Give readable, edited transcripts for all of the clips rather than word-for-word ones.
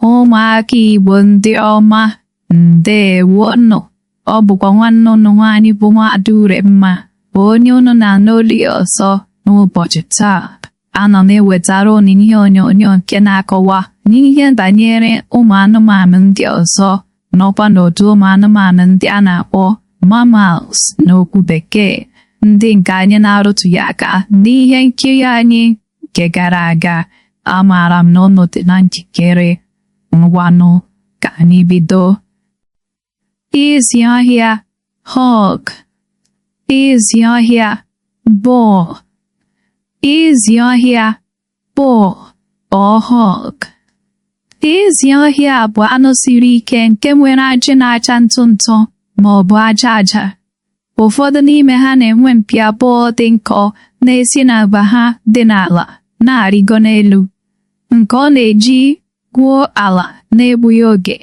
Ụmụaka Igbo ndị ọma, ndeewonụ. Ọ bụkwa nwanne ụnụ nwaanyị bụ Nwaada Uremma, bụ onye ụnụ na-anụ olu ya ọzọ n'ụbọchị taa. Ana m ewetara ụnụ ihe onyonyo nke na-akọwa n'ihe banyere ụmụ anụmanụ ndị ọzọ nọkwa n'otu ụmụ anụmanụ ndị a na-akpọ mammals n'okwu bekee, ndị nke anyị na-arụtụghị aka n'ihe nkiri anyị nke gara aga. Amaara m na ụnụ dị na njikere. Ngwanụ, ka anyị bido. Ezi ọhịa, hog. Ezi ọhịa, boar. Ezi ọhịa, boar or hog. Ezi ọhịa bụ anụ siri ike nke nwere ajị na-acha ntụ ntụ ma ọ bụ aja aja. Ụfọdụ n'ime ha na-enwe mpi abụọ dị nkọ na-esi n'agba ha dị n'ala na-arịgo n'elu, nke ọ na-eji gwuo ala na-egbughị oge.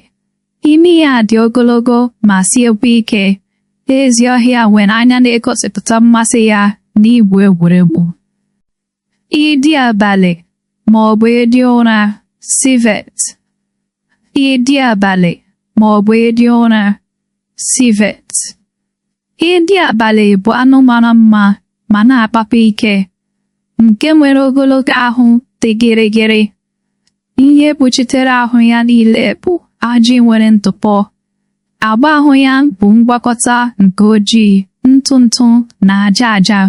Imi ya dị ogologo ma siekwa ike. Ezi ọhịa nwere anya na-egosipụta mmasị ya n'igwu egwuregwu. Edi abalị ma ọ bụ edi ụra, civet. Edi abalị ma ọ bụ edi ụra, civet. Edi abalị bụ anụ mara mma ma na-akpakwa ike, nke nwere ogologo ahụ dị gịrịgịrị. Ihe kpuchitere ahụ ya niile bụ ajị nwere ntụpọ. Agba ahụ ya bụ ngwakọta nke ojii, ntụ ntụ na aja aja,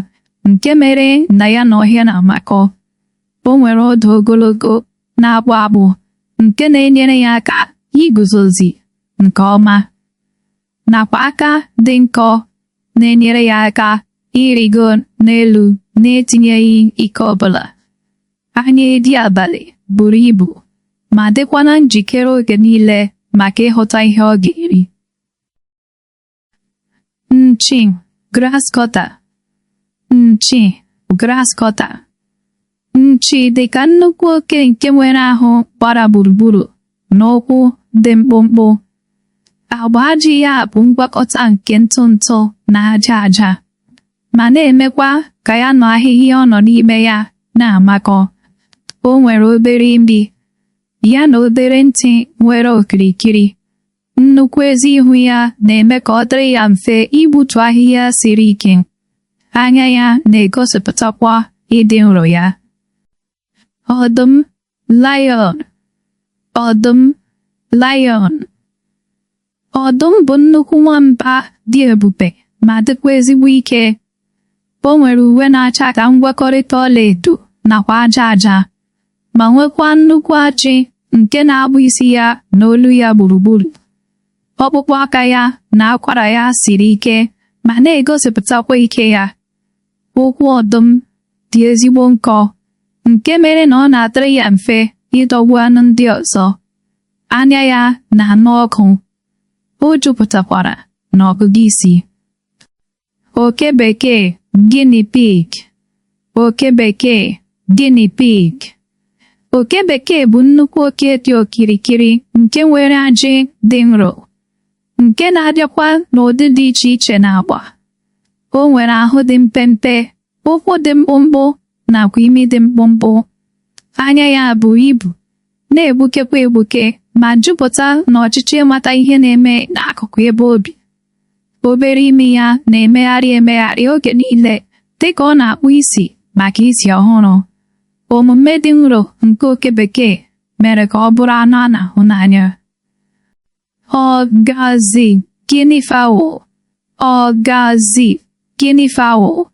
nke mere na ya na ọhịa na-amakọ. O nwere ọdụ ogologo na-akpụ akpụ nke na-enyere ya aka iguzozi nke ọma, nakwa aka dị nkọ na-enyere ya aka ịrịgo n'elu na-etinyeghị ike ọbụla. Anya edi abalị buru ibu ma dịkwa na njikere oge niile maka ịhụta ihe ọ ga-eri. Nchi, grasscutter. Nchi, grasscutter. Nchi dị ka nnukwu oke nke nwere ahụ gbara gburugburu na ụkwụ dị mkpụmkpụ. Agba ajị ya bụ ngwakọta nke ntụ ntụ na aja aja, ma na-emekwa ka ya na ahịhịa ọ nọ n'ime ya na-amakọ. O nwere obere imi, ya na obere ntị nwere okirikiri. Nnukwu eze ihu ya na-eme ka ọ dịrị ya mfe igbutu ahịhịa siri ike. Anya ya na-egosipụtakwa ịdị nro ya. Ọdụm, lion. Ọdụm, lion. Ọdụm bụ nnukwu nwamba dị ebube ma dịkwa ezigbo ike. O nwere uwe na-acha ka ngwakọrịta ọlaedo nakwa aja aja, ma nwekwaa nnukwu ajị nke na-agba isi ya na olu ya gburugburu. Ọkpụkpụ aka ya na akwara ya siri ike ma na-egosipụtakwa ike ya. Ụkwụ ọdụm dị ezigbo nkọ, nke mere na ọ na-adịrị ya mfe ịdọgbu anụ ndị ọzọ. Anya ya na-anụ ọkụ, o jupụtakwara n'ọgụgụ isi. Oke bekee, guinea pig. Oke bekee, guinea pig. Oke bekee bụ nnukwu oke dị okirikiri nke nwere ajị dị nro, nke na-abịakwa n'ụdị dị iche iche na agba. O nwere ahụ dị mpempe, ụkwụ dị mkpụmkpụ nakwa imi dị mkpụmkpụ. Anya ya buru ibu, na-egbukekwa egbuke ma jupụta n'ọchịchọ ịmata ihe na-eme n'akụkụ ebe o bi. Obere imi ya na-emegharị emegharị oge niile dịka ọ na-akpụ isi maka isi ọhụrụ. Omume dị nro nke oke bekee mere ka ọ bụrụ anụ a na-ahụ n'anya. Ọgazi, guinea fowl. Ọgazi, guinea fowl.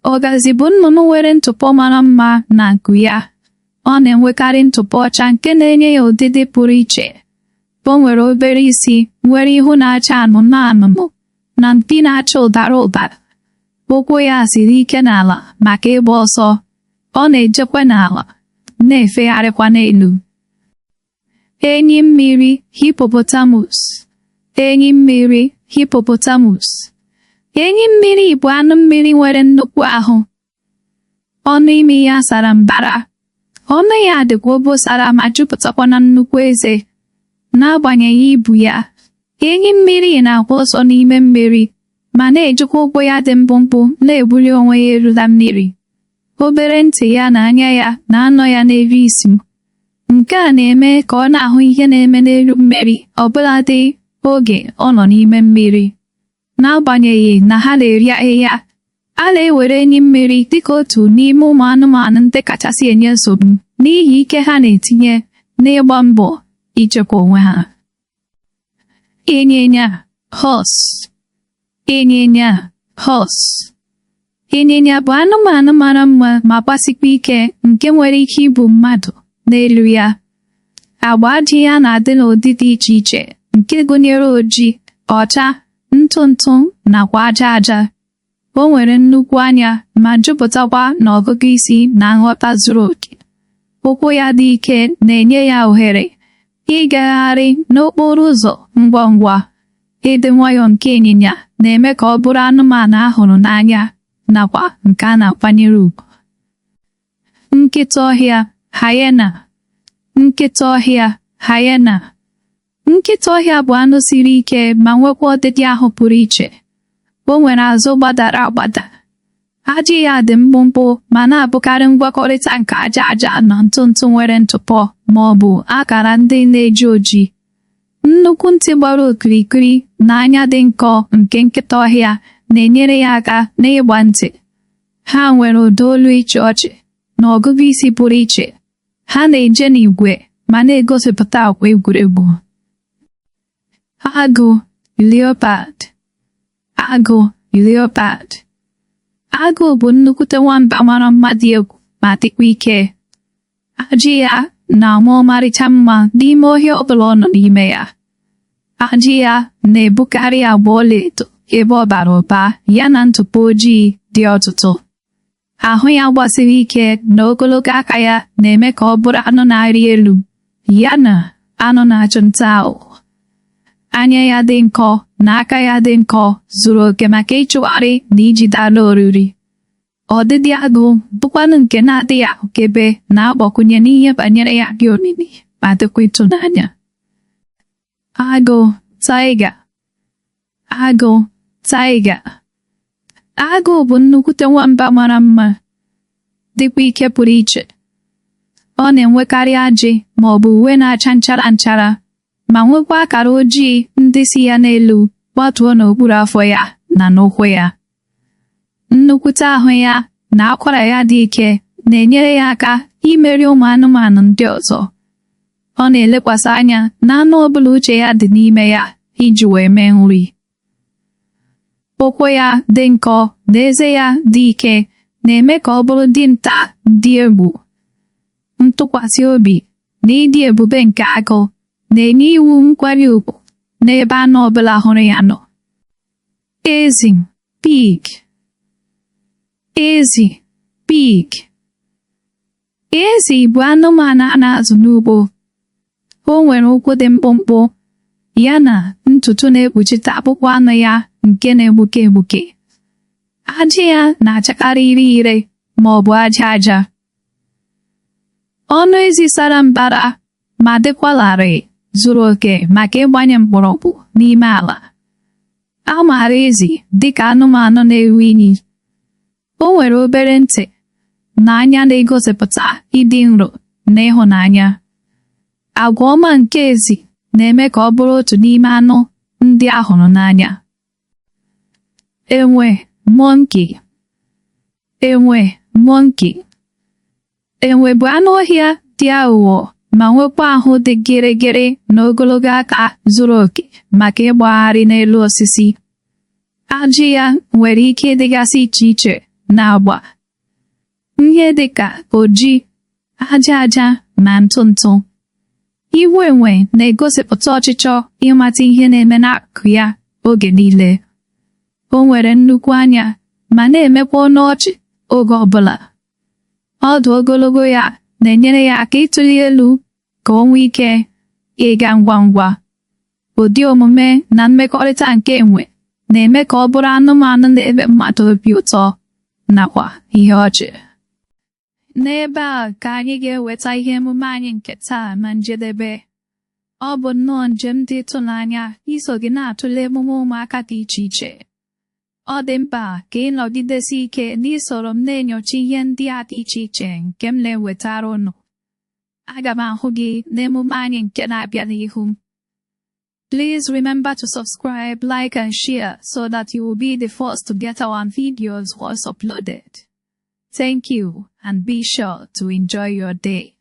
Ọgazi bụ nnụnụ nwere ntụpọ mara mma na nku ya. Ọ na-enwekarị ntụpọ ọcha nke na-enye ya ụdịdị pụrụ iche. O nwere obere isi nwere ihu na-acha anụnụ anụnụ na mpi na-acha ụdara ụdara. Ụkwụ ya siri ike n'ala maka ịgba ọsọ. Ọ na-ejekwa n'ala, na-efegharịkwa n'elu. Enyi mmiri, hippopotamus. Enyi mmiri, hippopotamus. Enyi mmiri bụ anụ mmiri nwere nnukwu ahụ. Ọnụ imi ya sara mbara. Ọnụ ya dịkwa obosara ma jupụtakwa na nnukwu eze. N'agbanyeghị ibu ya, enyi mmiri na-agba ọsọ n'ime mmiri ma na-ejikwa ụkwụ ya dị mkpụmkpụ na-ebuli onwe ya elu na mmiri. Obere ntị ya na anya ya na-anọ ya n'elu isi. Nke a na-eme ka ọ na-ahụ ihe na-eme n'elu mmiri ọbụladị oge ọ nọ n'ime mmiri. N'agbanyeghị na ha na-eri ahịhịa, a na-ewere enyi mmiri dịka otu n'ime ụmụ anụmanụ ndị kachasị enye nsogbu n'ihi ike ha na-etinye n'ịgba mbọ ichekwa onwe ha. Ịnyịnya horse. Ịnyịnya horse. Ịnyịnya bụ anụmanụ mara mma ma gbasikwa ike nke nwere ike ibu mmadụ n'elu ya. Agba ajị ya na-adị n'ụdị dị iche iche nke gụnyere ojii, ọcha, ntụ ntụ nakwa aja aja. O nwere nnukwu anya ma jupụtakwa n'ọgụgụ isi na nghọta zuru oke. Ụkwụ ya dị ike na-enye ya ohere ịgagharị n'okporo ụzọ ngwa ngwa. Ịdị nwayọọ nke ịnyịnya na-eme ka ọ bụrụ anụmanụ a hụrụ n'anya nakwa nke a na-akwanyere ugwu. Nkịta ọhịa hyena. Nkịta ọhịa hyena. Nkịta ọhịa bụ anụ siri ike ma nwekwa ọdịdị ahụ pụrụ iche. O nwere azụ gbadara agbada. Ajị ya dị mkpụmkpụ ma na-abụkarị ngwakọrịta nke aja aja na ntụ ntụ nwere ntụpọ ma ọ bụ akara ndị na-eji oji. Nnukwu ntị gbara okirikiri na anya dị nkọ nke nkịta ọhịa na-enyere ya aka n'ịgba ntị. Ha nwere ụda olu ịchị ọchị na ọgụgụ isi pụrụ iche. Ha na-eje n'ìgwè ma na-egosipụta àgwà egwuregwu. Agụ leopard. Agụ leopard. Agụ bụ nnukwute nwamba mara mma dị egwu ma dịkwa ike. Ajị ya na-ama ọmarịcha mma n'ime ọhịa ọbụla ọ nọ n'ime ya. Ajị ya na-ebukarị agba ọlaedo ebe ọ bara ụba ya na ntụpọ ojii dị ọtụtụ. Ahụ ya gbasiri ike na ogologo aka ya na-eme ka ọ bụrụ anụ na-arị elu ya na anụ na-achụ nta aghụghọ. Anya ya dị nkọ na aka ya dị nkọ zuru oke maka ịchụgharị na ijide anụ oriri. Ọdịdị agụ bụkwanụ nke na-adịghị ahụkebe na-agbakwụnye n'ihe banyere ya dị omimi ma dịkwa ịtụnanya. Agụ tiger. Agụ tiger. Agụ bụ nnukwute nwamba mara mma dịkwa ike pụrụ iche. Ọ na-enwekarị ajị ma ọ bụ uwe na-acha nchara nchara ma nwekwa akara ojii ndị si ya n'elu gbatuo n'okpuru afọ ya na n'ụkwụ ya. Nnukwute ahụ ya na akwara ya dị ike na-enyere ya aka imeri ụmụ anụmanụ ndị ọzọ. Ọ na-elekwasị anya n'anụ ọbụla uche ya dị n'ime ya iji wee mee nri. Ụkwụ ya dị nkọ na eze ya dị ike na-eme ka ọ bụrụ dinta dị egwu. Ntụkwasị obi na ịdị ebube nke agụ na-enye iwu nkwanye ùgwù n'ebe anụ ọbụla hụrụ ya nọ. Ezi pig. Ezi pig. Ezi bụ anụmanụ a na-azụ n'ugbo. O nwere ụkwụ dị mkpụmkpụ ya na ntutu na-ekpuchite akpụkpọ anụ ya nke na-egbuke egbuke. Ajị ya na-achakarị ire ire ma ọ bụ aja aja. Ọnụ ezi sara mbara ma dịkwa larịị zuru oke maka ịgbanye mgbọrọgwụ n'ime ala. A maara ezi dịka anụmanụ na-eru unyi. O nwere obere ntị na anya na-egosipụta ịdị nro na ịhụnanya. Agwa ọma nke ezi na-eme ka ọ bụrụ otu n'ime anụ ndị a hụrụ n'anya. Enwe monkey. Enwe monkey. Enwe bụ anụ ọhịa dị aghụghọ ma nwekwa ahụ dị gịrịgịrị na ogologo aka zuru oke maka ịgbagharị n'elu osisi. Ajị ya nwere ike ịdịgasị iche iche na agba, ihe dị ka ojii, aja aja na ntụ ntụ. Ihu enwe na-egosipụta ọchịchọ ịmata ihe na-eme n'akụkụ ya oge niile. O nwere nnukwu anya ma na-emekwa ọnụ ọchị oge ọbụla. Ọdụ ogologo ya na-enyere ya aka ịtụli elu ka o nwee ike ịga ngwa ngwa. Ụdị omume na mmekọrịta nke enwe na-eme ka ọ bụrụ anụmanụ na-eme mmadụ obi ụtọ nakwa ihe ọchị. N'ebe a ka anyị ga-eweta ihe emume anyị nke taa na njedebe. Ọ bụ nnọọ njem dị ịtụnanya iso gị na-atụle emume ụmụaka dị iche iche. Ọ dị mkpa ka ị nọgidesi ike n'isoro m na-enyocha ihe ndị a dị iche iche nke m na-ewetara unu. Aga m ahụ gị n'emume anyị nke na-abịa n'ihu. Please remember to subscribe, like and share so that you will be the first to get our videos once uploaded. Thank you and be sure to enjoy your day.